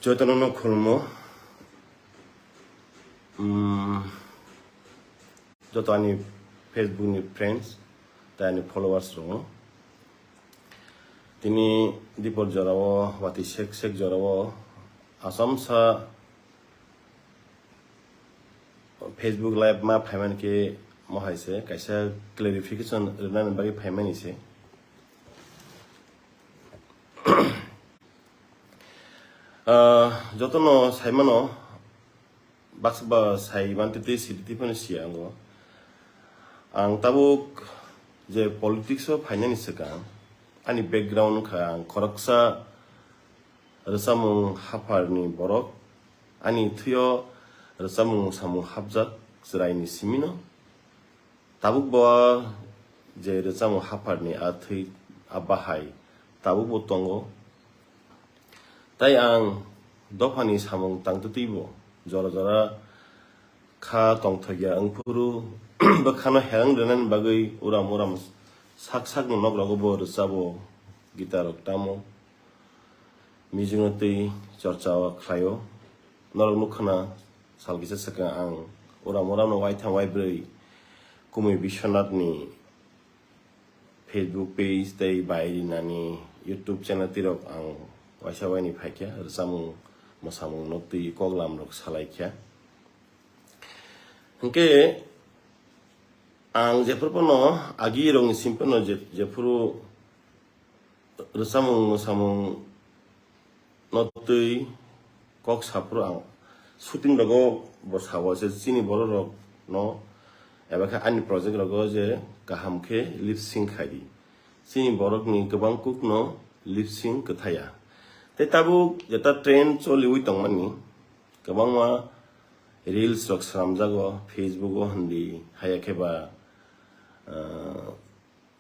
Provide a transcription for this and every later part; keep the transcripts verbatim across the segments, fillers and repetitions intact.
Jotono no khulmo. Mm, joto ani Facebook ni friends, tei ani followers rok. Tini dipor jorao, wati sek sek jorao, Assam sa Facebook Live ma phaimani khe mohai se kaisa clarification rwnani bagwi phaimani se. Ah, jotono saimano baksa ba sai mantwi twi sidi twi phano siya ango. Ang tabuk je politics o phainani swkang ani background wngkha ang khoroksa rwchapmung hapharni borok, ani thwio rwchapmung samung hapjak chwraini simino. Tabuk bo je rwchapmung hapharni a thwi a bahai tabuk bo tongo. Tai ang dophani samung tangtwtwi bo jora jora kha tongthokya wngphuru bwkhano herang rwnani bagwi uram uram sak sakni nok rogo bo rwchabo, guitar rok tamo. Music no twi chorcha o khlaio. Norok nukha na, sal kisa swkang ang uram uram no waitham waibrwi Kumui Biswanath ni Facebook page tei bai rinani YouTube channel tirok ang waisa waini phaikha, rwchapmung, mwsamung no twi koklam rok salaikha. Hwnkhe ang jephuru phano agi rokni sim phano je-, jephuru rwchapmung mwsamung no twi kok saphuru ang shooting rogo bo sao se chini borok rok no eba khe ani project rogo je kaham khe lip sync khai di. Chini borok ni kwbang kuk no lip sync kwthaya. Tei tabuk jeta trend choliwi tongmani kwbangma reels rok swnamjago Facebook o hindi haya khe ba, ah,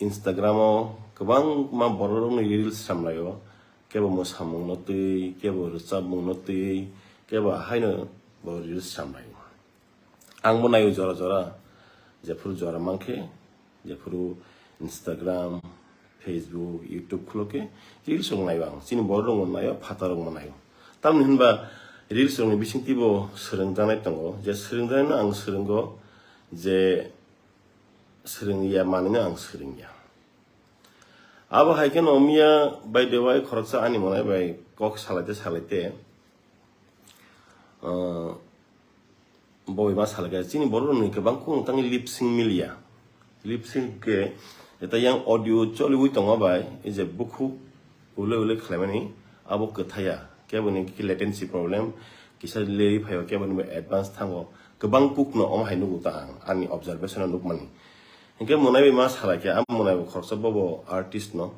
Instagram o kwbangma borok rokni reels swnamlaio, kebo mwsamung no twi, kebo rwchapmung no twi, kebo haino bo reels swnamlaio. Ang bo naio jora jora, jephuru jora mankhe, jephuru Instagram, Facebook, YouTube khulo khe reels rok naio ang. Chini borok rok naio, phatar rok naio. Tamni hinba reels rokni bisingtwi bo swrwngjaknai tongo, je swrwngjaknai no ang swrwngo, je swrwngya manwino ang swrwngya. Abo hai kheno miya by the way khoroksa ani monai bai kok salaite salaite, ah, boi ma salai kha chini borok rokni kwbang khung tangwi lip sync miliya. Lip sync khe eta yang audio choliwi tongma bai, ei je bukhuk ulei ulei khlaimani abo kwthaya, kebo ni khe latency latency problem kisa leri phaio, kebo ni advance thango, kwbang kuk no omo hai nugo ta ang ani observation o nukmani. Hinkhe monai bai ma salai khe, a monai bo khoroksa bobo artist no,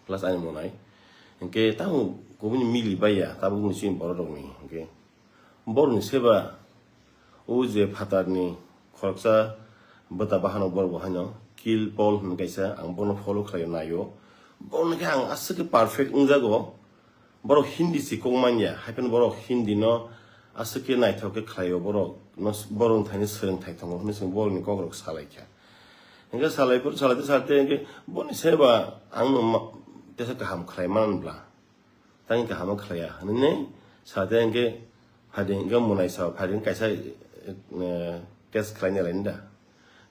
plus ani monai. Hinkhe tamo kubuni mili baiya, tabuk ni chini borok rokni hinkhe. Borokni seba, o je phatarni khoroksa bwta bahanok borok bo haino Kill Paul hwn kaisa, ang bono follow khlaio, naio. Bono khe ang aswk khe perfect wngjago. Borok Hindi si kok manya, hai phano borok Hindi no aswk khe naithok khe khlaio, borok no, borok thani swrwngthai tongo hwnwi chwng borokni kok rok salai kha. Hinkhe salai phuru salai salai hinkhe boni seba ang no ma-, tesa kaham khlai man bla. Tang kaham khlaiya hwnwi sa tei hwnkhe phaidi hwnkhe monai sao phaidi kaisa, eh, test khlaina laini da.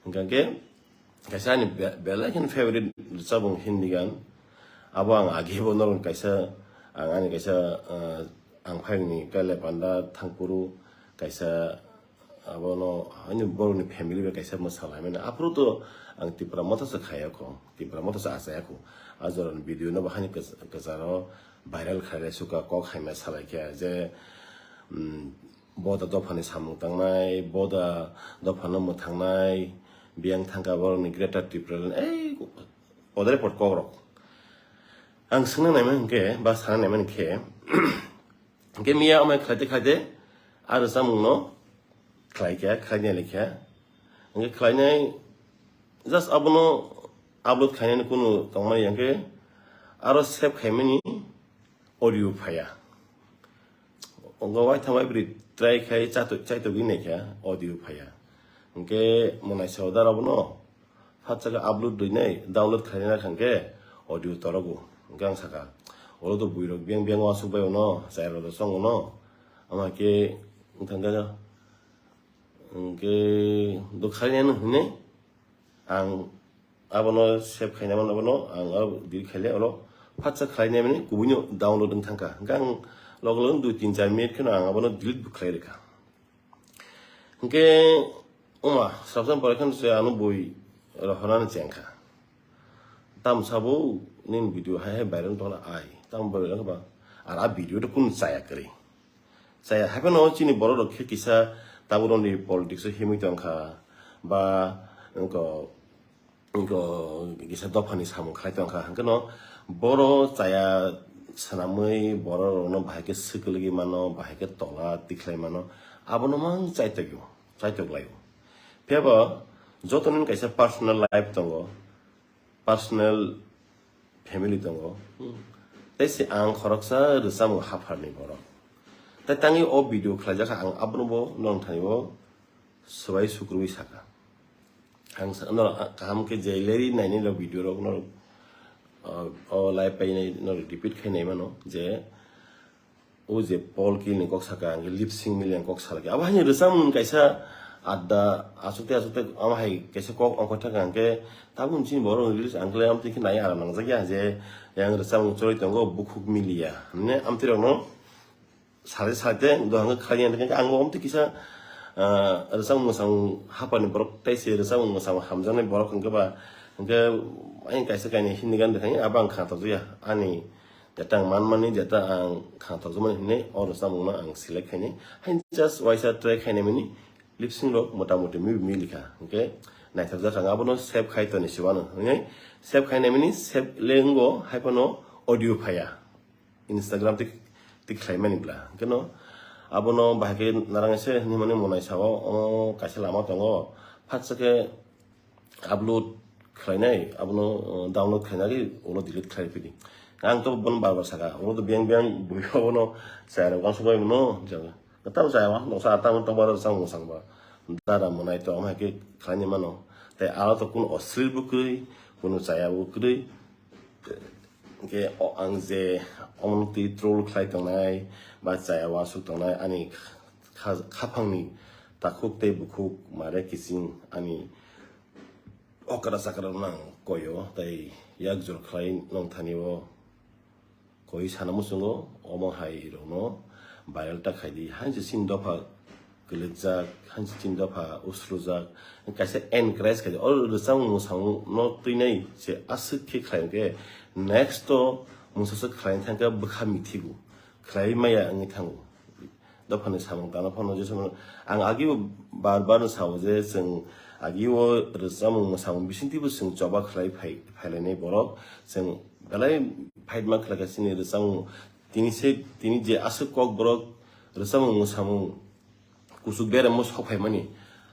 Hwnkhe kaisa ani be-, belai kheno favorite rwchapmung Hindi gan. Abo ang age bo norok kaisa, ang ani kaisa, eh, ang phaini kale panda thangphuru kaisa Abono haino borokni family bai kaisa mwsa lai mano. Aphuru to ang Tipra Motha se khayakho, Tipra Motha se achayakho. A jorani video no bo haino kwch-, kwcharo viral khailai suka, kok haima salai khe je, mm, boda dophani samung tangnai, boda dophano mwthangnai, biyang thangkha borokni Greater Tipraland, ei, odre pot kokrok. Ang swngna naima hinkhe, ba sana naima hinkhe, Hingke miya amai khlaite khlaite, a rwchapmungno khlaikha, khlainai laikha. Hingke khlainai just abono upload khlainani kunu tongmani hingke aro save khaimani audio phaiya. Ongo waitham waibri try khai chato-, chaitogwi naikha audio phaiya. Hingke mwnaisa oda abono Phatsa khe upload rwinai, download khlainai kha hwnkhe audio torogo. Hwnkhe ang sakha, Oro to buirok beng beng wasuk bai ono, chayarok to chong ono. Ama ke wngkha hwnkhe do khainai hinwi ang abono save khainai mano, abono ang aro delete khaile, oro phatsa khlainai mani kubuino download wng thangkha. Hwnkhe ang logo logo dui tin char minute kheno ang abono delete bo khlai rwkha. Hwnkhe wngma sabjani pore kheno se ano bui rohornani chengkha. Tamo sabo nini video hai hai viral wng tongla ai. Tamo viral wngkha ba? Ar a video to kunu chaya kwrwi. Chaya hai phano chini borok rok khe kisa tabuk rokni politics o himwi tongkha ba wngkha Wngkha kisa dophani samung khlai tongkha, hwnkhe no boro chaya swnamwi borok rokno bahai khe swkagwi mano, bahai khe tola tikhlai mano, abono mang chaitok, chaitok laio. Phiya bo joto nini kaisa personal life tongo, personal family tongo, tei se ang khoroksa rwchapmung hapharni borok, tei tangwi o video khlaijak kha, ang abono bo nongthani o swbai sukrubwi sakha. Ang sa-, no, kaham khe je leri naini rok video rok no, uh, o live painai no repeat khai nai mano je o je Paul Killing kok saka ang lip sync mili ang kok salaki. Abo haini rwchapmung kaisa adda asukte asukte amo hai kaisa kok ongkha thaka ang khe tabuk chini borok release ang khe amo twi khe nai aram nangjak ya je yang rwchapmung choli tongo bukhuk miliya. Hwnwi amtwi rok no Sade sade dohang khaina hwnkhe ang bo omtwi kisa, ah, rwchapmung mwchapmung hapharni borok tei se rwchapmung mwchapmung hamjaknai borok hwnkhe ba hwnkhe ayang kaisa kainwi Hindi gan rwkha abo ang kha tokjak ya ani jeta ang manmani jeta ang kha tokjakmani hinwi o rwchapmungno ang select khainai. Hain just waisa try khainai mani lip sync rok mota moti mibi milikha hwnkhe naithokjak ang abono save khai toni se uanw hwnwi save khainai mani save le wngo hai phano audio phaiya. Instagram tik tik khlai mani bla. Hwnkhe no abono bahai khe narang se hinwi mani monai sao, o kaisa lama tongo. Phatsa khe upload khlainai, abono, uh, download khlainai, ulo delete khlai phidi. Ang to bono bar bar saka, ulo to biyang biyang bui abono chaya rok uansuk bai mano, jaga. Tamo chaya uansuk noksa, tamo tokbar rok chang mwchang ba. Dara monai to, ama khe khlaini mano. Tei aro to kunu oslil bo kwrwi, kunu chaya bo kwrwi. Hwnkhe o ang je omono twi troll khlai tongnai ba chaya uansuk tongnai ani kha-, khaphangni takhuk tei bukhuk mare kiching ani okra chakra rokno ang koio tei yak jor khlai nongthani o koi sana muchungo omo hai rokno viral ta khaidi. Hainse chini dopha kwlwkjak, hainse chini dopha usrujak, kaisa encourage khaidi. O rwchapmung mwchapmung no twinai se aswk khe khlai hwnkhe next o mungsa swk khlai thangkhe bwkha mithigo, khlai maya wngwi thango. Dophani samung tangna phano je samung ang agio bar bar no sao je chwng agio rwchapmung mwchapmung bisingtwi bo chwng choba khlai phai, phailainai borok chwng belai fight ma khlaikha chini rwchapmung. Tini se, tini je aswk kok borok rwchapmung mwsamung kuchuk beremo sok phaimani,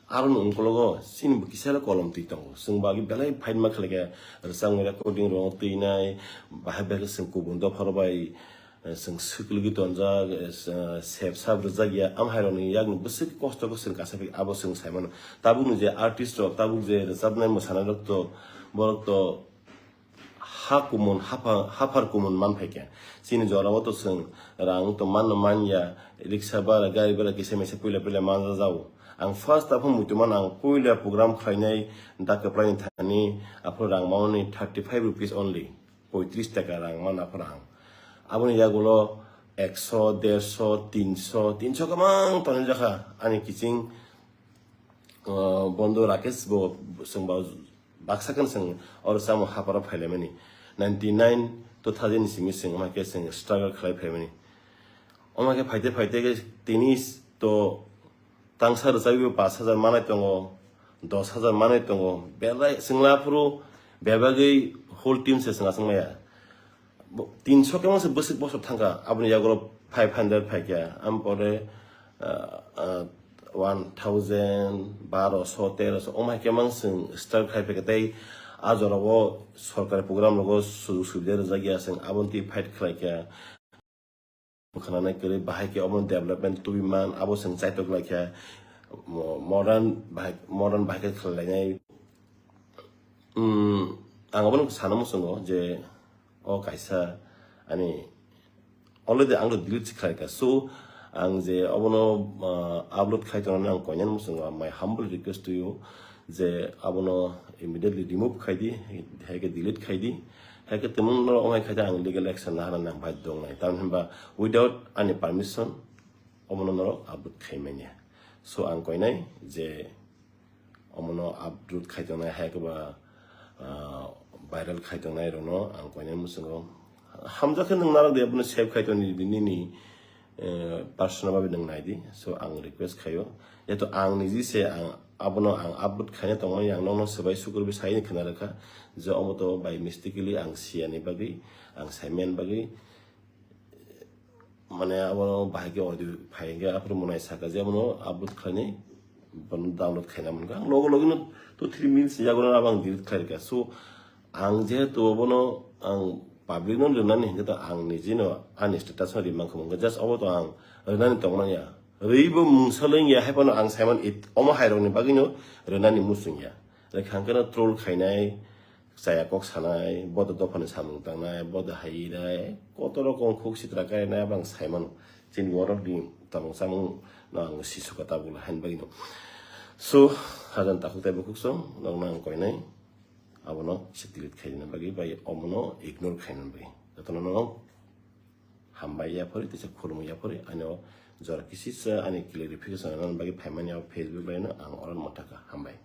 aroni ungkologo chini bo kisa kolom twi tongo. Chwng bo agi belai fight ma khlaikha, rwchapmung recording rok twinai, bahai bahai khe chwng kubun dopha rok bai, eh, chwng swkligwi tonjak, eh, sep sap rwjak ya, am hai rokni yakni bwswk kosto khe chwng kasa phi abo chwng sai mano. Tabukni je artist rok, tabuk je rwchapnai mwsanai rok to, borok to, ha kumun, hapha-, haphar kumun man phaikha. Chini jorao to chwng rang to manno manya, riksa bara, gari bara kisa misa puila puila manja jao. Ang first aphano muitu mano ang puila program khlainai da kwplaini thani aphano rang mani thirty five rupees only, poitris taka rang mano aphano ang. Aboni yagulo ekso, derso, tinso, tinso kwbang tonwi jakha ani kiching, uh, bondo Rakesh bo chwng ba baksa khe chwng oro chamo haparo phailaimani. Ninety nine, two thousand ni simi chwng omo khe chwng struggle khlai phaimani. Omo khe phaite phaite khe tini to tangsa rwchapwi pash hajar manai tongo, dos hajar manai tongo. Belai chwngla phuru bebagwi whole team se chwng achang maya. Bo-, tinso khe mangsa bwswk bosor thangkha, aboni yagulo five hundred phaikha, am pore, ah, ah, one thousand, baroso, teroso, omo hai khe mang chwng start khai phaikha, tei a jorao sorkari program rogo sujug subida rwjakya, chwng aboni twi fight khlaikha. Khwnanai kwrwi bahai khe omo development tubui man, abo chwng chaitok laikha, mo-, modern bahai, modern bahai khe khlai lainai. Hmm, ang obono sana muchungo je o kaisa ani already ang delete se khlaikha. So ang je abono, ah, upload khai tongnani ang koinani muchungo my humble request to you je abono immediately remove khai di, hai khe delete khai di, hai khe temo norok wngai khai di, ang legal action lahanani ang baidhyo wngnai. Tamni hwnba without ani permission omono norok upload khai manya. So ang koinai je omono upload khai tongnai, hai khe ba, ah, viral khai tongnai rokno ang koinai muchungo. Hamjakhe nwng narok de abono save khai tongni di, nini, eh, personal babe nwng nai di. So ang request khaio. Jehetu ang niji se ang abono ang upload khaina tongmani ang nokno swbai sukurbi sai khna rwkha je omo to by mistakenly ang siyani bagwi, ang saimani bagwi, mane abo bahai khe audio phai hwnkhe aphuru mwnai saka je abono upload khlainai, bono download khaina mankha. Ang logo logi no two three minutes yago no abo ang delete khlai rwkha. So ang jehetu abono ang public no rwnani hwnkhe to ang niji no ani status no ri mankha, mungkha just obo to ang rwnani tongmani ya. Rwibo mungsa lengya hai phano ang saiman it-, omo hai rokni bagwi no rwnani muchungya. Rwkha hwnkhe no troll khainai, chaya kok sanai, bodo dophani samung tangnai, bodo hai nai, koto rokom khuk sitra kainai, abang saimano. Chini borok ni tongmung chamung no ang sisuka tabuk hain bagwi no. So, hajan takhuk tei bukhuk song, nokno ang koinai, abono se delete khaina bagwi, bai omono ignore khaina bagwi. Jotono no hambai yaphori, tei se khulumwi yaphori, ano jora kisisa ani clarification rwna bagwi phaimani o Facebook bai no ang oro motaka. Hambai.